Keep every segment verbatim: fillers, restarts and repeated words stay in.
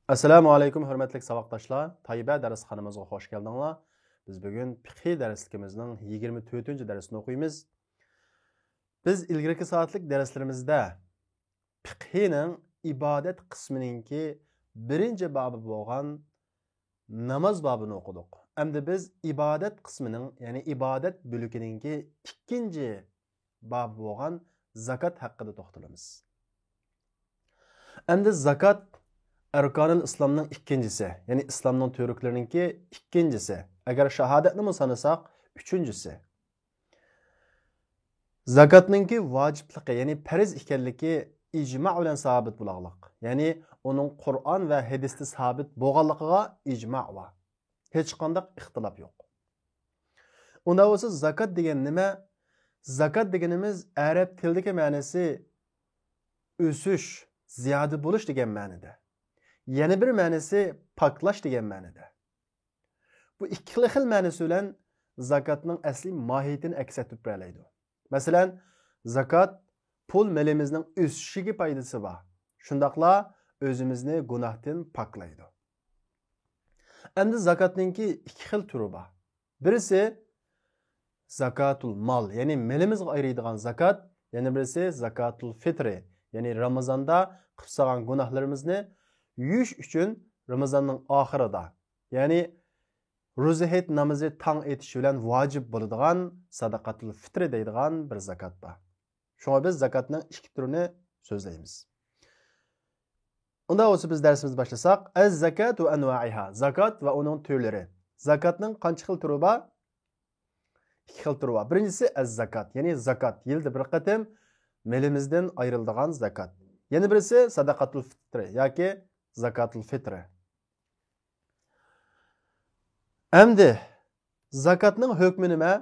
ئەسسالامۇ ئەلەيكۇم، ھۆرمەتلىك ساۋاقداشلار. تايبە دەرسخانىمىزغا خوش كەلدىڭلار. بىز بۈگۈن پىقھىي دەرسلىكىمىزنىڭ يىگىرمە تۆتىنچى دەرسىنى ئوقۇيمىز. بىز ئىلگىرىكى سائەتلىك دەرسلىرىمىزدە پىقھىنىڭ ئىبادەت قىسمىنىڭكى بىرىنچى بابى بولغان ناماز بابىنى ئوقۇدۇق. ئەمدى بىز ئىبادەت قىسمىنىڭ، يەنى ئىبادەت بۆلىكىنىڭكى ئىككىنچى بابى بولغان زاكات ھەققىدە توختىلىمىز. ئەمدى زاكات ئەركانىل ئىسلامنىڭ ئىككىنچىسى، يەنى ئىسلامنىڭ تۈۋرۈكلىرىنىڭكى ئىككىنچىسى. ئەگەر شاھادەتنىمۇ سانىساق، ئۈچىنچىسى. زاكاتنىڭكى ۋاجىپلىقى، يەنى پەرز ئىكەنلىكى ئىجما بىلەن سابىت بولاغلىق. يەنى ئۇنىڭ قۇرئان ۋە ھەدىستە سابىت بولغانلىقىغا ئىجما بار. ھېچقانداق ئىختىلاپ يوق. ئۇنداق بولسا زاكات دېگەن نېمە؟ زاكات دېگىنىمىز ئەرەب تىلىدىكى مەنىسى ئۆسۈش، زىيادە بولۇش دېگەن مەنىدە. يەنە بىر مەنىسى پاكلاش دېگەن مەنىدە. بۇ ئىككىلا خىل مەنىسى بىلەن زاكاتنىڭ ئەسلى ماھىيىتىنى ئەكس ئەتتۈرۈپ بېرەلەيدۇ. مەسىلەن، زاكات پۇل مېلىمىزنىڭ ئۆسۈشىگە پايدىسى بار. شۇنداقلا ئۆزىمىزنى گۇناھتىن پاكلايدۇ. ئەمدى زاكاتنىڭكى ئىككى خىل تۈرى بار. بىرسى زاكاتۇل مال، يەنى مېلىمىزغا ئايرىيدىغان زاكات، يەنە بىرسى زاكاتۇل فىترى، يەنى رامىزاندا قىلىپ سالغان گۇناھلىرىمىزنى يۇيۇش ئۈچۈن رامىزاننىڭ ئاخىرىدا، يەنى روزا ھېيت نامىزى تاڭ ئېتىش بىلەن ۋاجىپ بولىدىغان ساداقاتۇل فىترى دەيدىغان بىر زاكات بار. شۇڭا بىز زاكاتنىڭ ئىككى تۈرىنى سۆزلەيمىز. ئۇنداق بولسا بىز دەرسىمىزنى باشلىساق، ئەز زاكات ۋە ئەنۋائىھا، زاكات ۋە ئۇنىڭ تۈرلىرى. زاكاتنىڭ قانچە خىل تۈرى بار؟ ئىككى خىل تۈرى بار. بىرىنچىسى ئەز زاكات، يەنى زاكات، يىلدا بىر قېتىم مېلىمىزدىن ئايرىلىدىغان زاكات. يەنە بىرسى ساداقاتۇل فىترى ياكى زاكاتۇل فىترى. ئەمدى زاكاتنىڭ ھۆكمى نېمە؟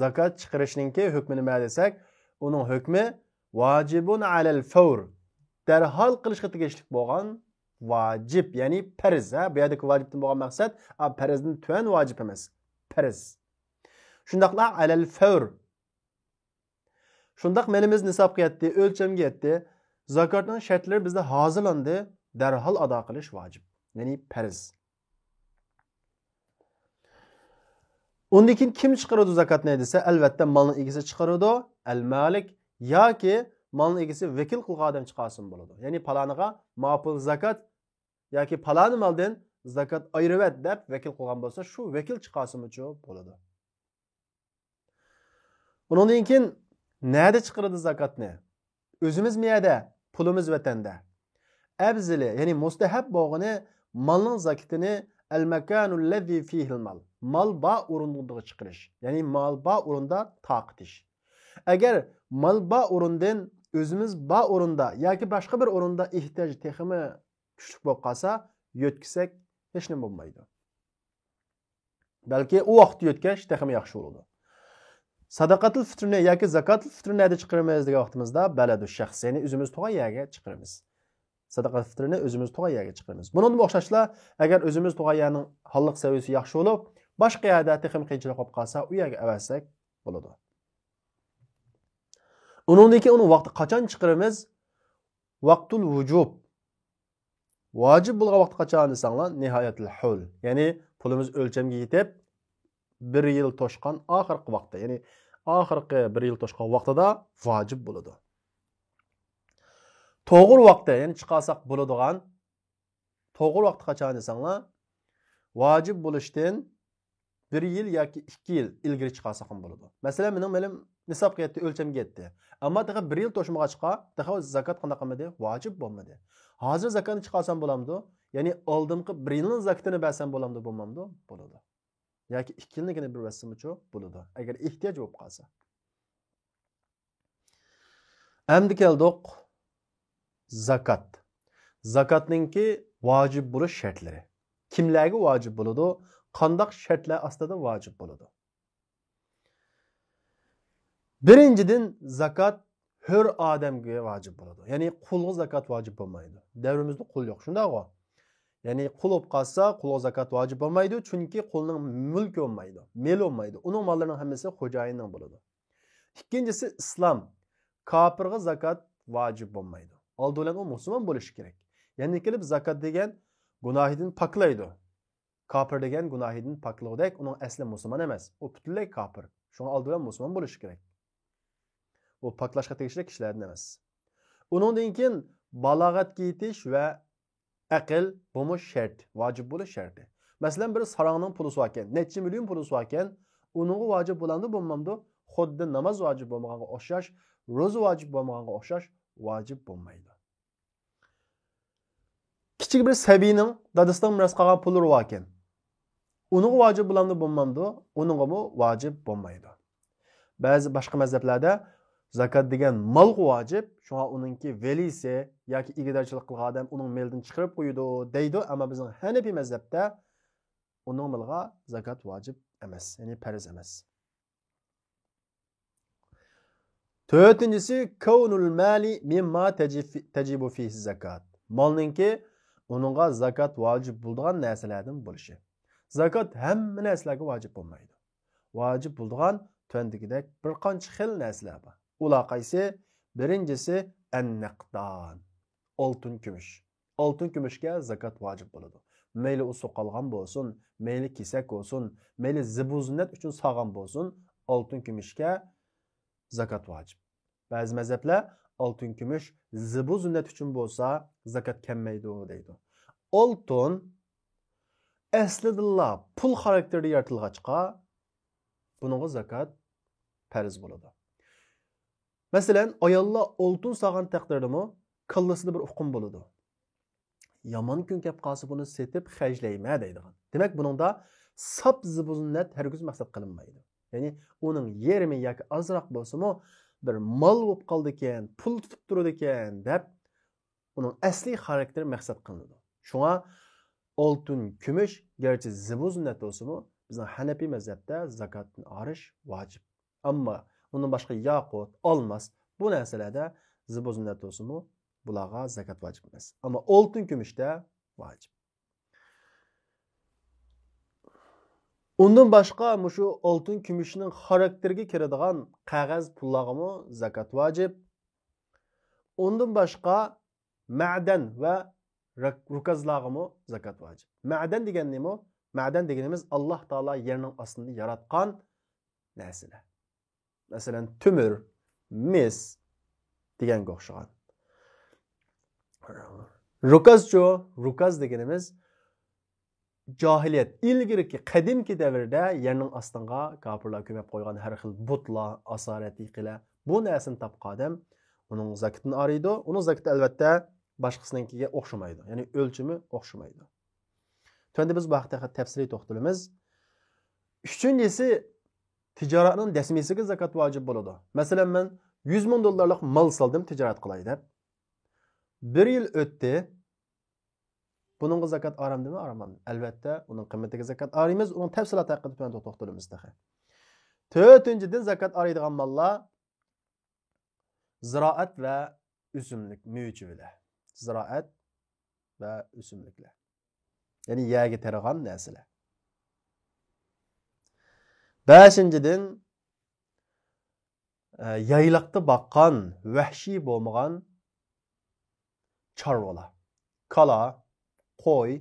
زاكات چىقىرىشنىڭكى ھۆكمى نېمە دېسەك، ئۇنىڭ ھۆكمى ۋاجىبۇن ئەلەل فەۋر، دەرھال قىلىشقا تېگىشلىك بولغان ۋاجىپ، يەنى پەرز. ھە، بۇ يەردىكى ۋاجىپتىن بولغان مەقسەت، ئا، پەرزدىن تۆۋەن ۋاجىپ ئەمەس، پەرز. شۇنداقلا ئەلەل فەۋر، شۇنداق مېلىمىز نىسابقا يەتتى، ئۆلچەمگە يەتتى. زاكاتنىڭ شەرتلىرى بىزدە ھازىرلاندى، دەرھال ئادا قىلىش ۋاجىپ، يەنى پەرز. ئۇندىن كېيىن كىم چىقىرىدۇ زاكاتنى دېسە، ئەلۋەتتە مالنىڭ ئىگىسى چىقىرىدۇ. ئەل مالىك ياكى مالنىڭ ئىگىسى ۋەكىل قىلغان ئادەم چىقارسىمۇ بولىدۇ. يەنى پالانىغا ماپۇل زاكات ياكى پالانى مالدىن زاكات ئايرىۋەت دەپ ۋەكىل قىلغان بولسا، شۇ ۋەكىل چىقارسىمۇچۇ بولىدۇ. ئۇنىڭدىن كېيىن نەدە چىقىرىدۇ زاكاتنى؟ ئۆزىمىزمۇ يەردە، پۇلىمىز ۋەتەندە. ئەۋزىلى، يەنى مۇستەھەب بولغىنى مالنىڭ زاكىتىنى ئەل مەكانۇللەزى فىھىل مال، مال بار ئورۇندا چىقىرىش، يەنى مال بار ئورۇندا تارقىتىش. ئەگەر مال بار ئورۇندىن ئۆزىمىز بار ئورۇندا ياكى باشقا بىر ئورۇندا ئېھتىياج تېخىمۇ كۈچلۈك بولۇپ قالسا، يۆتكىسەك ھېچنېمە بولمايدۇ. بەلكى ئۇ ۋاقىتتا يۆتكەش تېخىمۇ ياخشى بولىدۇ. ساداقاتۇل فىترنى ياكى زاكاتۇل فىترنى نەدە چىقىرىمىز دېگەن ۋاقتىمىزدا، بەلەدۇ شەخس، يەنى ئۆزىمىز تۇرغان يەرگە چىقىرىمىز. ساداقاتۇل فىترنى ئۆزىمىز تۇرغان يەرگە چىقىرىمىز. بۇنىڭدىنمۇ ئوخشاشلا، ئەگەر ئۆزىمىز تۇرغان يەرنىڭ ھاللىق سەۋىيىسى ياخشى بولۇپ، باشقا يەردە تېخىمۇ قىيىنچىلىق بولۇپ قالسا، ئۇ يەرگە ئەۋەتسەك بولىدۇ. ئۇنىڭدىن كېيىن ئۇنىڭ ۋاقتى قاچان چىقىرىمىز؟ ۋاقتۇل ۋۇجۇب. ۋاجىپ بولغان ۋاقتى قاچان دېسەڭلار، نىھايەتۇل ھەۋل. يەنى پۇلىمىز ئۆلچەمگە يېتىپ، بىر يىل توشقان ئاخىرقى ۋاقتى، يەنى ئاخىرقى بىر يىل توشقان ۋاقتىدا ۋاجىپ بولىدۇ. توغرا ۋاقتى، يەنى چىقارساق بولىدىغان توغرا ۋاقتى قاچان دېسەڭلار، ۋاجىپ بولۇشتىن بىر يىل ياكى ئىككى يىل ئىلگىرى چىقارساقمۇ بولىدۇ. مەسىلەن، مېنىڭ مېلىم نىسابقا يەتتى، ئۆلچەمگە يەتتى. ئەمما تېخى بىر يىل توشمىغاچقا، تېخى زاكات قانداق قىلمىدى؟ ۋاجىپ بولمىدى. ھازىر زاكاتنى چىقارسام بولامدۇ؟ يەنى ئالدىنقى بىر يىلنىڭ زاكىتىنى بەرسەم بولامدۇ؟ بولمامدۇ؟ بولىدۇ. ياكى ئىككى يىلنىڭكىنى بىر بەرسىمۇچۇ؟ بولىدۇ. ئەگەر ئېھتىياج بولۇپ قالسا. ئەمدى كەلدۇق زاكات. زاكاتنىڭكى ۋاجىپ بولۇش شەرتلىرى. كىملەرگە ۋاجىپ بولىدۇ؟ قانداق شەرتلەر ئاستىدا ۋاجىپ بولىدۇ؟ بىرىنچىدىن، زاكات ھۆر ئادەمگە ۋاجىپ بولىدۇ. يەنى قۇلغا زاكات ۋاجىپ بولمايدۇ. دەۋرىمىزدە قۇل يوق، شۇنداقغۇ؟ يەنى قۇل بولۇپ قالسا، قۇلغا زاكات ۋاجىپ بولمايدۇ، چۈنكى قۇلنىڭ مۈلكى بولمايدۇ، مېلى بولمايدۇ. ئۇنىڭ ماللىرىنىڭ ھەممىسى خوجايىننىڭ بولىدۇ. ئىككىنچىسى ئىسلام. كاپىرغا زاكات ۋاجىپ بولمايدۇ. ئالدى بىلەن ئۇ مۇسۇلمان بولۇشى كېرەك. يەنە كېلىپ زاكات دېگەن گۇناھىدىن پاكلايدۇ. كاپىر دېگەن گۇناھىدىن پاكلىغۇدەك، ئۇنىڭ ئەسلى مۇسۇلمان ئەمەس. ئۇ پۈتۈنلەي كاپىر. شۇڭا ئالدى بىلەن مۇسۇلمان بولۇشى كېرەك. ئۇ پاكلاشقا تېگىشلىك كىشىلەردىن ئەمەس. ئۇنىڭدىن كېيىن بالاغەتكە يېتىش ۋە ئەقىل، بۇمۇ شەرت، ۋاجىپ بولۇش شەرتى. مەسىلەن، بىر ساراڭنىڭ پۇلىسى باركەن، نەچچە مىليون پۇلىسى باركەن، ئۇنىڭغا ۋاجىپ بولامدۇ، بولمامدۇ؟ خۇددى ناماز ۋاجىپ بولمىغانغا ئوخشاش، روزا ۋاجىپ بولمىغانغا ئوخشاش ۋاجىپ بولمايدۇ. كىچىك بىر سەبىينىڭ دادىسىنىڭ مىراس قالغان پۇللىرى باركەن. ئۇنىڭغا ۋاجىپ بولامدۇ، بولمامدۇ؟ ئۇنىڭغىمۇ ۋاجىپ بولمايدۇ. بەزى باشقا مەزھەپلەردە زاكات دېگەن مالغا ۋاجىپ، شۇڭا ئۇنىڭكى ۋەلىسى ياكى ئىگىدارچىلىق قىلغان ئادەم ئۇنىڭ مېلىدىن چىقىرىپ قويىدۇ دەيدۇ، ئەمما بىزنىڭ ھەنەپىي مەزھەپتە ئۇنىڭ مېلىغا زاكات ۋاجىپ ئەمەس، يەنى پەرز ئەمەس. تۆتىنچىسى، كونۇل مالى مىمما تەجىب فى-، تەجىبۇ فىھى زاكات. مالنىڭكى ئۇنىڭغا زاكات ۋاجىپ بولىدىغان نەرسىلەردىن بولۇشى. زاكات ھەممە نەرسىلەرگە ۋاجىپ بولمايدۇ. ۋاجىپ بولىدىغان تۆۋەندىكىدەك بىر قانچە خىل نەرسىلەر بار. ئۇلار قايسى؟ بىرىنچىسى، ئەننەقدان. ئالتۇن، كۈمۈش. ئالتۇن، كۈمۈشكە زاكات ۋاجىپ بولىدۇ. مەيلى ئۇ سوقالغان بولسۇن، مەيلى كېسەك بولسۇن، مەيلى زىبۇ زىننەت ئۈچۈن سالغان بولسۇن، ئالتۇن، كۈمۈشكە زاكات ۋاجىپ. بەزى مەزھەپلەر ئالتۇن، كۈمۈش زىبۇ زىننەت ئۈچۈن بولسا زاكات كەلمەيدۇ دەيدۇ. ئالتۇن ئەسلىدىنلا پۇل خاراكتېرىدە يارىتىلغاچقا، بۇنىڭغا زاكات پەرز بولىدۇ. مەسىلەن، ئاياللار ئالتۇن سالغان تەقدىردىمۇ كاللىسىدا بىر ئۇقۇم بولىدۇ. يامان كۈن كەپ قالسا، بۇنى سېتىپ خەجلەيمەن دەيدىغان. دېمەك، بۇنىڭدا ساپ زىبۇ زىننەت ھەرگىز مەقسەت قىلىنمايدۇ. يەنى ئۇنىڭ يېرىمى ياكى ئازراق بولسىمۇ، بىر مال بولۇپ قالىدىكەن، پۇل تۇتۇپ تۇرىدىكەن دەپ، ئۇنىڭ ئەسلىي خاراكتېرى مەقسەت قىلىنىدۇ. شۇڭا ئالتۇن، كۈمۈش گەرچە زىبۇ زىننەت بولسىمۇ، بىزنىڭ ھەنەپىي مەزھەپتە زاكاتتىن ئايرىش ۋاجىپ. ئەمما ئۇنىڭ باشقا ياقۇت، ئالماس، بۇ نەرسىلەردە زىبۇ زىننەت بولسىمۇ، بۇلارغا زاكات ۋاجىپ ئەمەس. ئەمما ئالتۇن، كۈمۈشتە ۋاجىپ. ئۇندىن باشقا مۇشۇ ئالتۇن، كۈمۈشنىڭ خاراكتېرىگە كىرىدىغان قەغەز پۇللارغىمۇ زاكات ۋاجىپ. ئۇندىن باشقا مەدەن ۋە رەك-، رۇكازلارغىمۇ زاكات ۋاجىپ. مەدەن دېگەن نېمە؟ مەدەن دېگىنىمىز ئاللاھ تائالا يەرنىڭ ئاستىنى ياراتقان نەرسىلەر. مەسىلەن، تۆمۈر، مىس دېگەنگە ئوخشىغان. رۇكازچۇ؟ رۇكاز دېگىنىمىز جاھىلىيەت، ئىلگىرىكى، قەدىمكى دەۋردە يەرنىڭ ئاستىغا كاپىرلار كۆمۈپ قويغان ھەر خىل بۇتلار، ئاسارەت، ھېيكەللەر، بۇ نەرسىنى تاپقان ئادەم ئۇنىڭ زاكىتىنى ئايرىيدۇ. ئۇنىڭ زاكىتى، ئەلۋەتتە، باشقىسىنىڭكىگە ئوخشىمايدۇ، يەنى ئۆلچىمى ئوخشىمايدۇ. تۆۋەندە بىز بۇ ھەقتە تەپسىلىي توختىلىمىز. ئۈچىنچىسى، تىجارەتنىڭ دەسمىسىگە زاكات ۋاجىپ بولىدۇ. مەسىلەن، مەن يۈز مىڭ دوللارلىق مال سالدىم تىجارەت قىلاي دەپ. بىر يىل ئۆتتى. بۇنىڭغا زاكات ئارامدىمۇ؟ ئارام. ئەلۋەتتە، ئۇنىڭ قىممىتىگە زاكات ئارىيمىز. ئۇنىڭ تەپسىلاتى ھەققىدە تۆۋەندە توختىلىمىز تېخى. تۆتىنچىدىن، زاكات ئارىيدىغان ماللار زىرائەت ۋە ئۆسۈملۈك، مېۋە-چېۋىلەر. زىرائەت ۋە ئۆسۈملۈكلەر. يەنى يەرگە تېرىغان نەرسىلەر. بەشىنچىدىن، ئە، يايلاقتا باققان، ۋەھشىي بولمىغان چارۋىلار. كالا، قوي،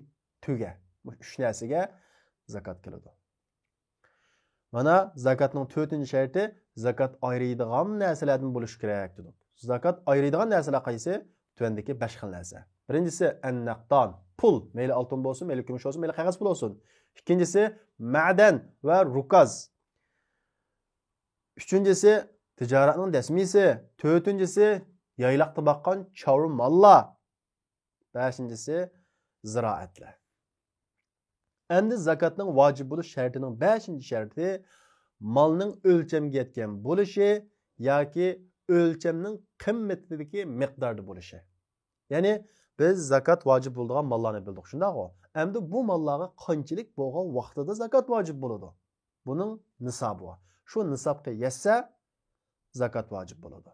تۆگە. بۇ ئۈچ نەرسىگە زاكات كېلىدۇ. مانا، زاكاتنىڭ تۆتىنچى شەرتى، زاكات ئايرىيدىغان نەرسىلەردىن بولۇشى كېرەك دېدۇق. زاكات ئايرىيدىغان نەرسىلەر قايسى؟ تۆۋەندىكى بەش خىل نەرسە. بىرىنچىسى، ئەننەقدان، پۇل، مەيلى ئالتۇن بولسۇن، مەيلى كۈمۈش بولسۇن، مەيلى قەغەز پۇل بولسۇن. ئىككىنچىسى، مەدەن ۋە رۇكاز. ئۈچىنچىسى، تىجارەتنىڭ دەسمىسى. تۆتىنچىسى، يايلاقتا باققان چارۋا ماللار. بەشىنچىسى، زىرائەتلەر. ئەمدى زاكاتنىڭ ۋاجىپ بولۇش شەرتىنىڭ بەشىنچى شەرتى، مالنىڭ ئۆلچەمگە يەتكەن بولۇشى ياكى ئۆلچەمنىڭ قىممىتىدىكى مىقداردا بولۇشى. يەنى، بىز زاكات ۋاجىپ بولىدىغان ماللارنى بىلدۇق، شۇنداقغۇ؟ ئەمدى بۇ ماللارغا قانچىلىك بولغان ۋاقتىدا زاكات ۋاجىپ بولىدۇ؟ بۇنىڭ نىسابى بار. شۇ نىسابقا يەتسە، زاكات ۋاجىپ بولىدۇ.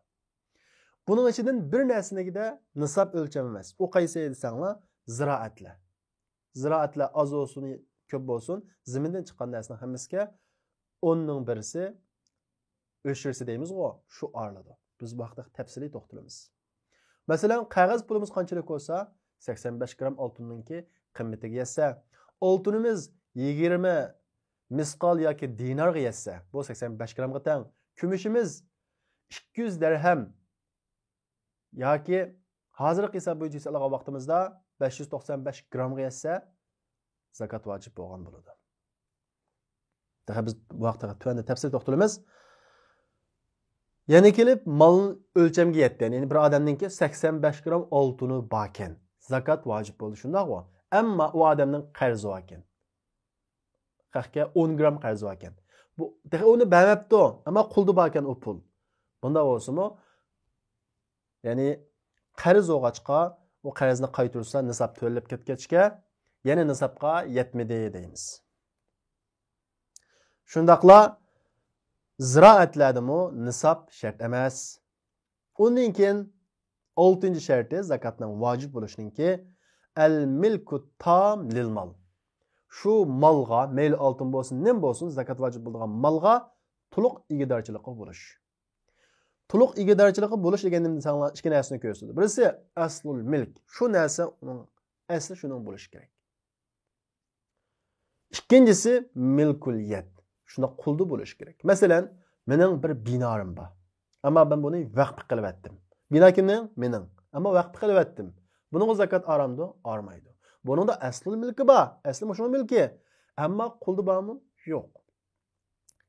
بۇنىڭ ئىچىدىن بىر نەرسىنىڭكىدە نىساب ئۆلچەم ئەمەس. ئۇ قايسى دېسەڭلار، زىرائەتلەر. زىرائەتلەر ئاز بولسۇن، كۆپ بولسۇن، زېمىندىن چىققان نەرسىنىڭ ھەممىسىگە ئوننىڭ بىرسى، ئۆشرىسى دەيمىزغۇ، شۇ ئايرىلىدۇ. بىز بۇ ھەقتە تەپسىلىي توختىلىمىز. مەسىلەن، قەغەز پۇلىمىز قانچىلىك بولسا، سەكسەن بەش گرام ئالتۇننىڭكى قىممىتىگە يەتسە، ئالتۇنىمىز يىگىرمە مىسقال ياكى دىنارغا يەتسە، بۇ سەكسەن بەش گرامغا تەڭ. كۈمۈشىمىز ئىككى يۈز دەرھەم ياكى ھازىرقى ھېساب بويىچە ھېسابلىغان ۋاقتىمىزدا بەش يۈز توقسان بەش گرامغا يەتسە، زاكات ۋاجىپ بولغان بولىدۇ. تېخى بىز بۇ ھەقتە تۆۋەندە تەپسىلىي توختىلىمىز. يەنە كېلىپ مال ئۆلچەمگە يەتتى. يەنى بىر ئادەمنىڭكى سەكسەن بەش گرام ئالتۇنى باركەن. زاكات ۋاجىپ بولدى، شۇنداقغۇ؟ ئەمما ئۇ ئادەمنىڭ قەرزى باركەن. خەقكە ئون گرام قەرزى باركەن. بۇ تېخى ئۇنى بەرمەپتۇ، ئەمما قولدا باركەن ئۇ پۇل. بۇنداق بولسىمۇ، يەنى قەرز بولغاچقا، ئۇ قەرزنى قايتۇرسا، نىساب تۆلەپ كەتكەچكە، يەنە نىسابقا يەتمىدى دەيمىز. شۇنداقلا زىرائەتلەردىمۇ نىساب شەرت ئەمەس. ئۇندىن كېيىن ئالتىنچى شەرتى زاكاتنىڭ ۋاجىپ بولۇشنىڭكى، ئەل مىلكۇ تام لىل مال. شۇ مالغا، مەيلى ئالتۇن بولسۇن، نېمە بولسۇن، زاكات ۋاجىپ بولىدىغان مالغا تولۇق ئىگىدارچىلىقى بولۇش. تولۇق ئىگىدارچىلىقى بولۇش دېگەن نېمە دېسەڭلار، ئىككى نەرسىنى كۆرسىتىدۇ. بىرسى ئەسلۇل مىلك، شۇ نەرسە ئۇنىڭ ئەسلى شۇنىڭ بولۇشى كېرەك. ئىككىنچىسى مىلكۇل يەد، شۇنداق قولدا بولۇشى كېرەك. مەسىلەن، مېنىڭ بىر بىنارىم بار، ئەمما مەن بۇنى ۋەقىپ قىلىۋەتتىم. بىنا كىمنىڭ؟ مېنىڭ. ئەمما ۋەقىپ قىلىۋەتتىم. بۇنىڭغا زاكات ئارامدۇ؟ ئارمايدۇ. بۇنىڭدا ئەسلۇل مىلكى بار، ئەسلى مۇشۇنىڭ مىلكى. ئەمما قولدا بارمۇ؟ يوق.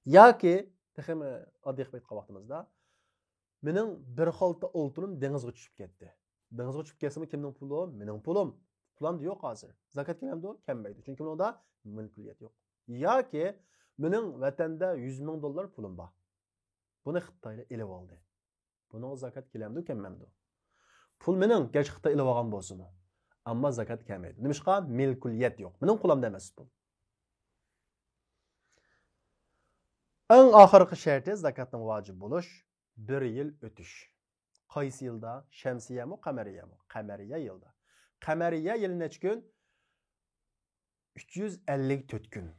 ياكى تېخىمۇ ئاددىي قىلىپ ئېيتقان ۋاقتىمىزدا، مېنىڭ بىر خالتا ئالتۇنۇم دېڭىزغا چۈشۈپ كەتتى. دېڭىزغا چۈشۈپ كەتسىمۇ كىمنىڭ پۇلى؟ مېنىڭ پۇلۇم. پۇلامدا يوق ھازىر. زاكات كېلەمدۇ؟ كەلمەيدۇ. چۈنكى بۇنىڭدا مىلكۇلىيەت يوق. ياكى مېنىڭ ۋەتەندە يۈز مىڭ دوللار پۇلۇم بار. بۇنى خىتايلار ئېلىۋالدى. بۇنىڭغا زاكات كېلەمدۇ، كەلمەمدۇ؟ پۇل مېنىڭ، گەرچە خىتاي ئېلىۋالغان بولسىمۇ. ئەمما زاكات كەلمەيدۇ. نېمىشقا؟ مىلكۇلىيەت يوق. مېنىڭ قولۇمدا ئەمەس پۇل. ئەڭ ئاخىرقى شەرتى زاكاتنىڭ ۋاجىپ بولۇش، بىر يىل ئۆتۈش. قايسى يىلدا؟ شەمسىيەمۇ، قەمەرىيەمۇ؟ قەمەرىيە يىلدا. قەمەرىيە يىلى نەچچە كۈن؟ ئۈچ يۈز ئەللىك تۆت كۈن.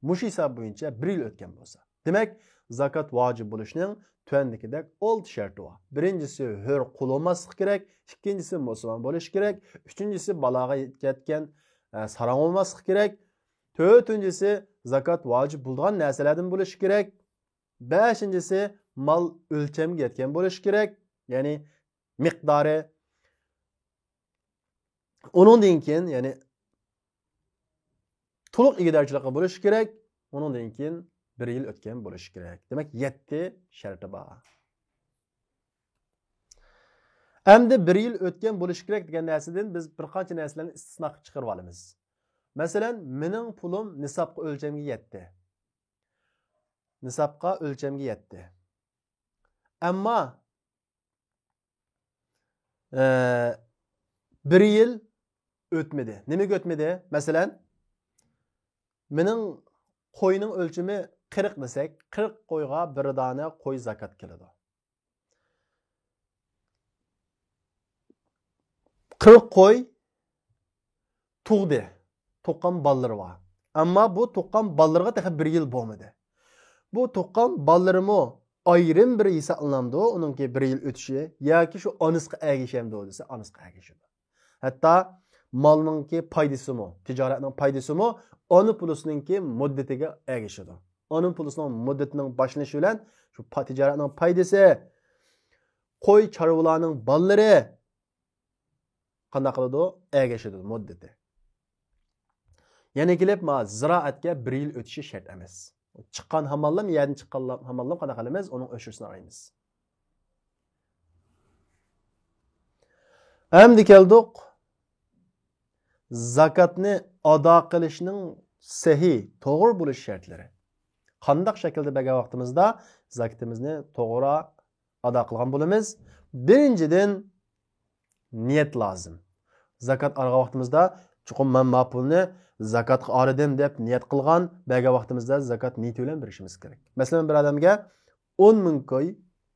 مۇشۇ ھېساب بويىچە بىر يىل ئۆتكەن بولسا. دېمەك، زاكات ۋاجىپ بولۇشنىڭ تۆۋەندىكىدەك ئالتە شەرتى بار. بىرىنچىسى، ھۆر قۇل بولماسلىقى كېرەك. ئىككىنچىسى، مۇسۇلمان بولۇشى كېرەك. ئۈچىنچىسى، بالاغا يەتكەن، ئە، ساراڭ بولماسلىقى كېرەك. تۆتىنچىسى، زاكات ۋاجىپ بولىدىغان نەرسىلەردىن بولۇشى كېرەك. بەشىنچىسى، مال ئۆلچەمگە يەتكەن بولۇشى كېرەك. يەنى مىقدارى. ئۇنىڭدىن كېيىن، يەنى تولۇق ئىگىدارچىلىقى بولۇشى كېرەك. ئۇنىڭدىن كېيىن بىر يىل ئۆتكەن بولۇشى كېرەك. دېمەك، يەتتە شەرتى بار. ئەمدى بىر يىل ئۆتكەن بولۇشى كېرەك دېگەن نەرسىدىن بىز بىر قانچە نەرسىلەرنى ئىستىسنا قىلىپ چىقىرىپ ئالىمىز. مەسىلەن، مېنىڭ پۇلۇم نىسابقا، ئۆلچەمگە يەتتى. نىسابقا، ئۆلچەمگە يەتتى. ئەمما، ئە، بىر يىل ئۆتمىدى. نېمىگە ئۆتمىدى؟ مەسىلەن، مېنىڭ قوينىڭ ئۆلچىمى قىرىق دېسەك، قىرىق قويغا بىر دانە قوي زاكات كېلىدۇ. قىرىق قوي تۇغدى. تۇغقان بالىلىرى بار. ئەمما بۇ تۇغقان بالىلىرىغا تېخى بىر يىل بولمىدى. بۇ تۇغقان بالىلىرىمۇ ئايرىم بىر ھېسابلىنامدۇ، ئۇنىڭكى بىر يىل ئۆتۈشى، ياكى شۇ ئانىسىغا ئەگىشەمدۇ دېسە، ئانىسىغا ئەگىشىدۇ. ھەتتا مالنىڭكى پايدىسىمۇ، تىجارەتنىڭ پايدىسىمۇ ئانا پۇلىسىنىڭكى مۇددىتىگە ئەگىشىدۇ. ئانا پۇلىسىنىڭ مۇددىتىنىڭ باشلىنىشى بىلەن شۇ پا-، تىجارەتنىڭ پايدىسى، قوي چارۋىلارنىڭ بالىلىرى قانداق قىلىدۇ؟ ئەگىشىدۇ مۇددىتى. يەنە كېلىپ، ما زىرائەتكە بىر يىل ئۆتۈشى شەرت ئەمەس. چىققان ھامانلا، يەردىن چىققان ھامانلا قانداق قىلىمىز؟ ئۇنىڭ ئۆچۈرىسىنى ئالايمىز. ئەمدى كەلدۇق زاكاتنى ئادا قىلىشنىڭ سەھىھ، توغرا بولۇش شەرتلىرى. قانداق شەكىلدە بەرگەن ۋاقتىمىزدا زاكىتىمىزنى توغرا ئادا قىلغان بولىمىز؟ بىرىنچىدىن، نىيەت لازىم. زاكات ئالغان ۋاقتىمىزدا، چوقۇم مەن ما پۇلنى زاكاتقا ئالدىم دەپ نىيەت قىلغان، بەرگەن ۋاقتىمىزدا زاكات نىيىتى بىلەن بېرىشىمىز كېرەك. مەسىلەن، بىر ئادەمگە ئون مىڭ كوي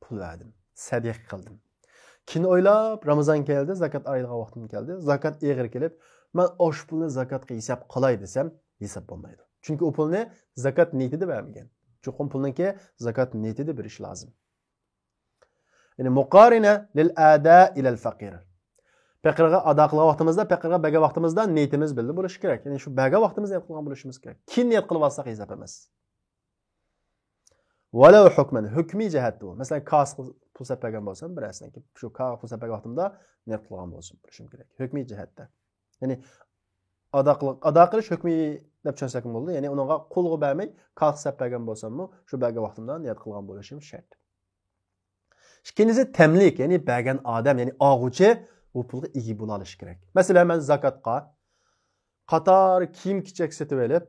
پۇل بەردىم، سەدىقە قىلدىم. كېيىن ئويلاپ، رامىزان كەلدى، زاكات ئالايدىغان ۋاقتىم كەلدى. زاكات ئېغىر كېلىپ، مەن ئاشۇ پۇلنى زاكاتقا ھېساب قىلاي دېسەم، ھېساب بولمايدۇ. چۈنكى ئۇ پۇلنى زاكات نىيىتىدە بەرمىگەن. چوقۇم پۇلنىڭكى زاكات نىيىتىدە بېرىش لازىم. يەنى مۇقارىنە لىل ئەدا ئىلەل فەقىر. پېقىرغا ئادا قىلغان ۋاقتىمىزدا، پېقىرغا بەرگەن ۋاقتىمىزدا نىيىتىمىز بىللە بولۇشى كېرەك. يەنى شۇ بەرگەن ۋاقتىمىزدا نىيەت قىلغان بولۇشىمىز كېرەك. كېيىن نىيەت قىلىۋالساق ھېساب ئەمەس. ۋەلەۋ ھۆكمەن، ھۆكمىي جەھەتتە بۇ. مەسىلەن، كاسىغا پۇل سەپ بەرگەن بولسام، بىرەرسىنىڭكى شۇ كاسىغا پۇل سەپ بەرگەن ۋاقتىمدا نىيەت قىلغان بولسۇم، بولۇشۇم كېرەك. ھۆكمىي جەھەتتە. يەنى ئادا قىل-، ئادا قىلىش ھۆكمىي دەپ چۈشەنسەكمۇ بولىدۇ. يەنى ئۇنىڭغا قولغا بەرمەي، كاسىغا سەپ بەرگەن بولساممۇ، شۇ بەرگەن ۋاقتىمدا نىيەت قىلغان بولۇشۇم شەرت. ئىككىنچىسى تەملىك، يەنى بەرگەن ئادەم، يەنى ئالغۇچى بۇ پۇلغا ئىگە بولالىشى كېرەك. مەسىلەن، مەن زاكاتقا قاتار كىيىم-كېچەك سېتىۋېلىپ،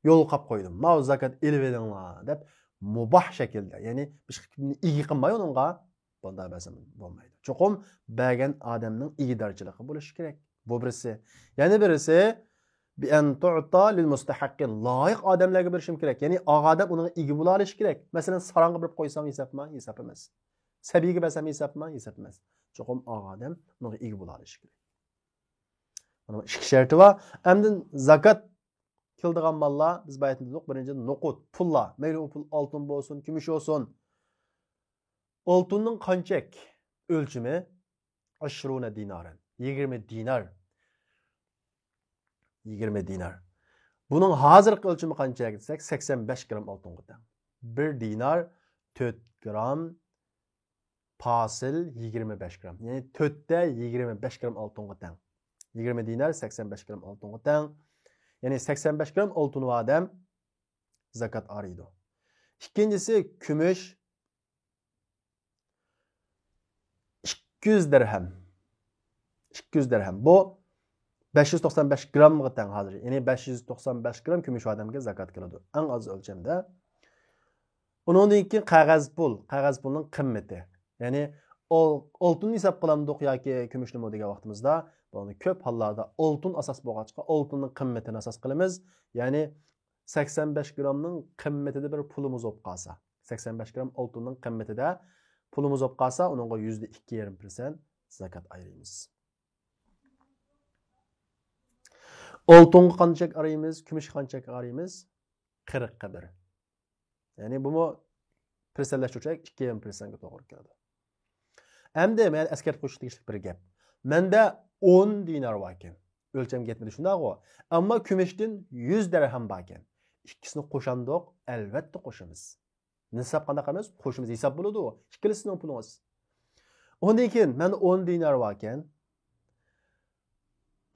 يولغا قويۇپ قويدۇم. ماۋۇ زاكات ئېلىۋېلىڭلار دەپ مۇباھ شەكىلدە، يەنى بىر ئىگە قىلماي ئۇنىڭغا بۇنداق بەرسەم بولمايدۇ. چوقۇم بەرگەن ئادەمنىڭ ئىگىدارچىلىقى بولۇشى كېرەك. بۇ بىرسى. يەنە بىرسى، بىئەن تۇئتا لىل مۇستەھەققىن، لايىق ئادەملەرگە بېرىشىم كېرەك. يەنى ئالغان ئادەم ئۇنىڭغا ئىگە بولالىشى كېرەك. مەسىلەن، ساراڭغا بېرىپ قويسام ھېسابمۇ؟ ھېساب ئەمەس. سەبىيگە بەرسەم ھېسابمۇ؟ ھېساب ئەمەس. چوقۇم ئالغان ئادەم ئۇنىڭغا ئىگە بولالىشى كېرەك. بۇنىڭ ئىككى شەرتى بار. ئەمدى زاكات كېلىدىغان ماللار، بىز بايىتىن دېدۇق، بىرىنچى نوقۇد، پۇللار. مەيلى ئۇ پۇل ئالتۇن بولسۇن، كۈمۈش بولسۇن. ئالتۇننىڭ قانچە ئۆلچىمى؟ عشرون دينارا. يىگىرمە دىنار. يىگىرمە دىنار. بۇنىڭ ھازىرقى ئۆلچىمى قانچە دېسەك، سەكسەن بەش گرام ئالتۇنغا تەڭ. بىر دىنار تۆت گرام پاسىل يىگىرمە بەش گرام. يەنى تۆتتە يىگىرمە بەش گرام ئالتۇنغا تەڭ. يىگىرمە دىنار سەكسەن بەش گرام ئالتۇنغا تەڭ. يەنى سەكسەن بەش گرام ئالتۇن بار ئادەم زاكات ئايرىيدۇ. ئىككىنچىسى كۈمۈش، ئىككى يۈز دىرھەم. ئىككى يۈز دىرھەم. بۇ بەش يۈز توقسان بەش گرامغا تەڭ ھازىر. يەنى بەش يۈز توقسان بەش گرام كۈمۈش ئادەمگە زاكات كېلىدۇ. ئەڭ ئاز ئۆلچەمدە. ئۇنىڭدىن كېيىن قەغەز پۇل. قەغەز پۇلنىڭ قىممىتى. يەنى ئال-، ئالتۇن ھېساب قىلامدۇق ياكى كۈمۈشنىمۇ دېگەن ۋاقتىمىزدا، بۇنى كۆپ ھاللاردا ئالتۇن ئاساس بولغاچقا، ئالتۇننىڭ قىممىتىنى ئاساس قىلىمىز. يەنى سەكسەن بەش گرامنىڭ قىممىتىدە بىر پۇلىمىز بولۇپ قالسا، سەكسەن بەش گرام ئالتۇننىڭ قىممىتىدە پۇلىمىز بولۇپ قالسا، ئۇنىڭغا يۈزدە ئىككى يېرىم پىرسەنت زاكات ئايرىيمىز. ئالتۇنغا قانچىلىك ئايرىيمىز، كۈمۈشكە قانچىلىك ئايرىيمىز؟ قىرىققا بىر. يەنى بۇمۇ پىرسەنتلەشتۈرسەك، ئىككى يېرىم پىرسەنتكە توغرا كېلىدۇ. ئەمدى مەن ئەسكەرتىپ قويۇشقا تېگىشلىك بىر گەپ. مەندە ئون دىنار باركەن. ئۆلچەمگە يەتمىدى، شۇنداقغۇ؟ ئەمما كۈمۈشتىن يۈز دىرھەم باركەن. ئىككىسىنى قوشامدۇق؟ ئەلۋەتتە قوشىمىز. نىساب قانداق قىلىمىز؟ قوشىمىز، ھېساب بولىدۇ. ئىككىلىسىنىڭ پۇلىڭىز. ئۇندىن كېيىن مەندە ئون دىنار باركەن.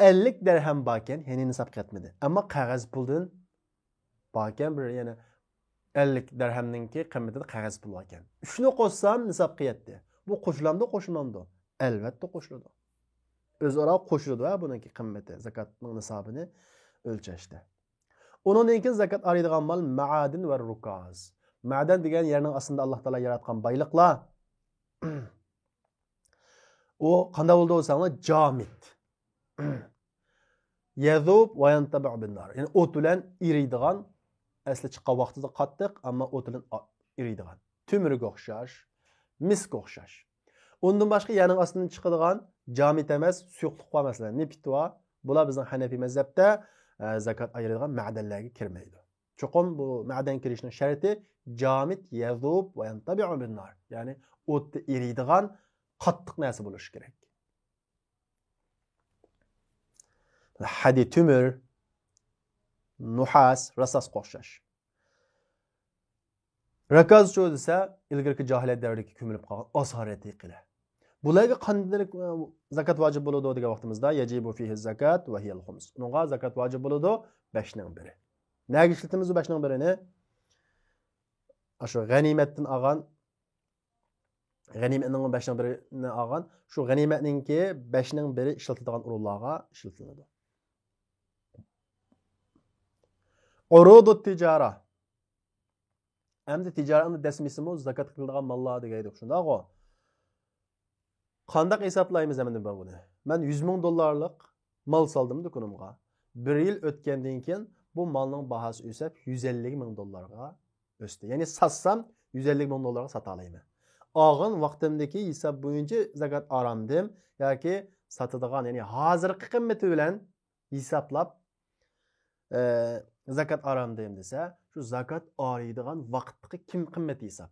ئەللىك دىرھەم باركەن، يەنى نىسابقا يەتمىدى. ئەمما قەغەز پۇلدىن باركەن، بىر يەنە ئەللىك دىرھەمنىڭكى قىممىتىدە قەغەز پۇل باركەن. ئۈچنى قوشسام نىسابقا يەتتى. بۇ قوشۇلامدۇ، قوشۇلمامدۇ؟ ئەلۋەتتە قوشۇلىدۇ. ئۆزئارا قوشۇلىدۇ، ھە، بۇنىڭكى قىممىتى، زاكاتنىڭ نىسابىنى ئۆلچەشتە. ئۇنىڭدىن كېيىن زاكات ئايرىيدىغان مال مەدەن ۋە رۇكاز. مەدەن دېگەن يەرنىڭ ئاستىدا ئاللاھ تائالا ياراتقان بايلىقلار. ئۇ قانداق بولىدۇ دېسەڭلار، جامىد. يەزۇب ۋە يەنتەبىئۇ بىننار. يەنى ئوت بىلەن ئېرىيدىغان، ئەسلى چىققان ۋاقتىدا قاتتىق، ئەمما ئوت بىلەن ئا-، ئېرىيدىغان. تۆمۈرگە ئوخشاش، مىسكە ئوخشاش. ئۇندىن باشقا يەرنىڭ ئاستىدىن چىقىدىغان جامىد ئەمەس سۇيۇقلۇق بار، مەسىلەن، نېفىت بار. بۇلار بىزنىڭ ھەنەفىي مەزھەپتە، ئە، زاكات ئايرىلىدىغان مەدەنلەرگە كىرمەيدۇ. چوقۇم بۇ مەدەن كىرىشنىڭ شەرتى جامىد، يەزۇب ۋە يەنتەبىئۇ بىننار. يەنى ئوتتا ئېرىيدىغان قاتتىق نەرسە بولۇشى كېرەك. ھەدىد، تۆمۈر، نۇھاس، رەسساسقا ئوخشاش. رەكازچۇ دېسە، ئىلگىرىكى جاھىلىيەت دەۋرىدىكى كۆمۈلۈپ قالغان ئاسارەتىقىلەر. بۇلارغا قانداق زاكات ۋاجىپ بولىدۇ دېگەن ۋاقتىمىزدا، يەجىبۇ فىھى زاكات ۋە ھىيەل خۇمس. ئۇنىڭغا زاكات ۋاجىپ بولىدۇ، بەشنىڭ بىرى. نەگە ئىشلىتىمىز بۇ بەشنىڭ بىرىنى؟ ئاشۇ غەنىيمەتتىن ئالغان، غەنىيمەتنىڭ بەشنىڭ بىرىنى ئالغان، شۇ غەنىيمەتنىڭكى بەشنىڭ بىرى ئىشلىتىدىغان ئورۇنلارغا ئىشلىتىلىدۇ. ئۇرۇدۇت تىجارە. ئەمدى تىجارەتنىڭ دەسمىسىمۇ زاكات قىلىدىغان ماللار دېگەيدۇق، شۇنداقغۇ؟ قانداق ھېسابلايمىز ئەمدى بۇنى؟ مەن يۈز مىڭ دوللارلىق مال سالدىم دۇكىنىمغا. بىر يىل ئۆتكەندىن كېيىن بۇ مالنىڭ باھاسى ئۆسۈپ، يۈز ئەللىك مىڭ دوللارغا ئۆستى. يەنى ساتسام، يۈز ئەللىك مىڭ دوللارغا ساتالايمەن. ئالغان ۋاقتىمدىكى ھېساب بويىچە زاكات ئايرامدىم ياكى ساتىدىغان، يەنى ھازىرقى قىممىتى بىلەن ھېسابلاپ، ئە، زاكات ئايرامدىم دېسە، شۇ زاكات ئايرىيدىغان ۋاقىتتىكى كىم قىممەت ھېساب.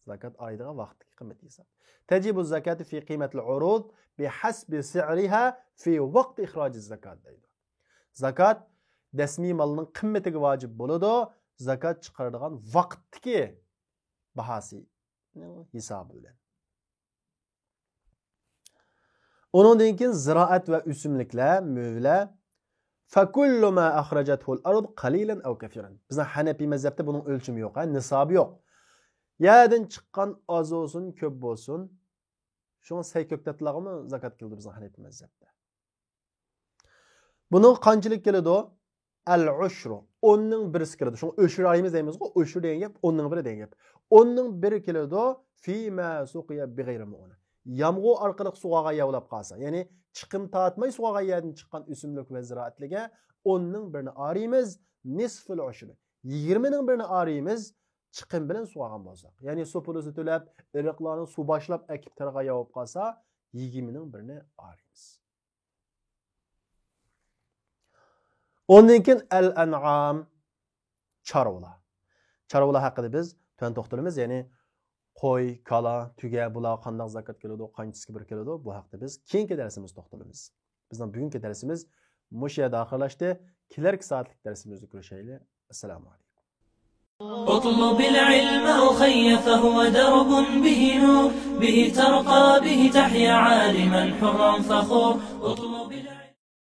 زاكات ئايىدىغان ۋاقىتتىكى قىممىتى ھېساب. تەجىبۇ زاكاتۇ في قيمة العروض بحسب سعرها في وقت إخراج الزكاة دەيدۇ. زاكات دەسمىي مالنىڭ قىممىتىگە ۋاجىپ بولىدۇ، زاكات چىقىرىدىغان ۋاقىتتىكى باھاسى ھېسابى بىلەن. ئۇنىڭدىن كېيىن زىرائەت ۋە ئۆسۈملۈكلەر، مېۋىلەر. فكل ما أخرجته الأرض قليلا أو كثيرا. بىزنىڭ ھەنەپىي مەزھەپتە بۇنىڭ ئۆلچىمى يوق، ھە، نىسابى يوق. يەردىن چىققان ئاز بولسۇن، كۆپ بولسۇن. شۇڭا سەي كۆكتاتلارغىمۇ زاكات كېلىدۇ بىزنىڭ ھەنەپىي مەزھەپتە. بۇنىڭ قانچىلىك كېلىدۇ؟ ئەل ئۇشرۇ. ئوننىڭ بىرسى كېلىدۇ. شۇڭا ئۆشۈر ئايىمىز دەيمىزغۇ، ئۆشۈر دېگەن گەپ، ئوننىڭ بىرى دېگەن گەپ. ئوننىڭ بىرى كېلىدۇ، فيما سقي بغير مؤونة. يامغۇر ئارقىلىق سۇغارغان يەر بولاپ قالسا، يەنى چىقىم تارتماي سۇغارغان يەردىن چىققان ئۆسۈملۈك ۋە زىرائەتلەرگە ئوننىڭ بىرىنى ئايرىمىز، نىسفۇل ئۇشرى. يىگىرمىنىڭ بىرىنى ئايرىمىز، چىقىم بىلەن سۇغارغان بولساق. يەنى سۇ پۇلىسى تۆلەپ، ئېرىقلارنى سۇ باشلاپ ئەكىپ تارغان يەر بولۇپ قالسا، يىگىرمىنىڭ بىرىنى ئايرىمىز. ئۇندىن كېيىن ئەل ئەنئام، چارۋىلار. چارۋىلار ھەققىدە بىز تۆۋەن توختىلىمىز، يەنى قوي، كالا، تۆگە، بۇلارغا قانداق زاكات كېلىدۇ، قانچىسىغا بىر كېلىدۇ، بۇ ھەقتە بىز كېيىنكى دەرسىمىزدە توختىلىمىز. بىزنىڭ بۈگۈنكى دەرسىمىز مۇشۇ يەردە ئاخىرلاشتى. كېلەركى سائەتلىك دەرسىمىزدە كۆرۈشەيلى. ئەسسالامۇ ئەلەيكۇم. اطلب العلم أخي فهو درب به نور، به ترقى به تحيا عالما حرا فخور. اطلب